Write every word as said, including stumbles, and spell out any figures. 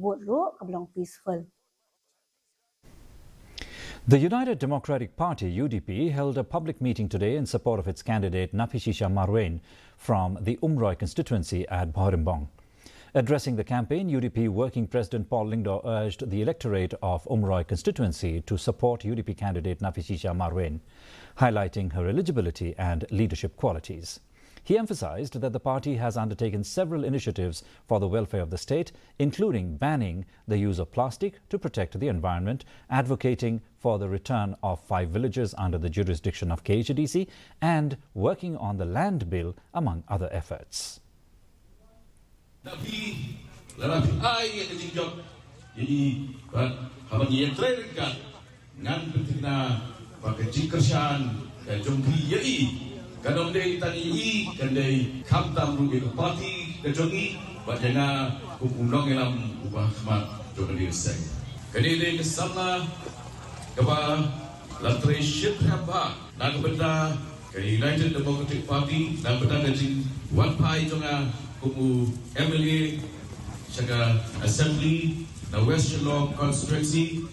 Vote ruh ka long peaceful. The United Democratic Party, U D P, held a public meeting today in support of its candidate Napishisha Marwein from the Umroi constituency at Bhawrimbong. Addressing the campaign, U D P Working President Paul Lyngdoh urged the electorate of Umroi constituency to support U D P candidate Napishisha Marwein, highlighting her eligibility and leadership qualities. He emphasized that the party has undertaken several initiatives for the welfare of the state, including banning the use of plastic to protect the environment, advocating for the return of five villages under the jurisdiction of K H A D C, and working on the land bill, among other efforts. Napi, lada phi ai ïa ka jingjop ïa i, bad haba ngi ïatrei ryngkat, ngan pynthikna ba ka jingkyrshan ka jong phi ïa i kan ym dei tang ïa i, kan dei khamtam ruh ïa ka party ka jong i, bad ïa nga kum u nongïalam uba ha khmat jong ka dei seng. Kane dei ka samla kaba la trei shiphrang bha na ka bynta ka United Democratic Party, na ka bynta ka jingwan phai jong nga kum u M L A sha ka Assembly na West Shillong Constituency.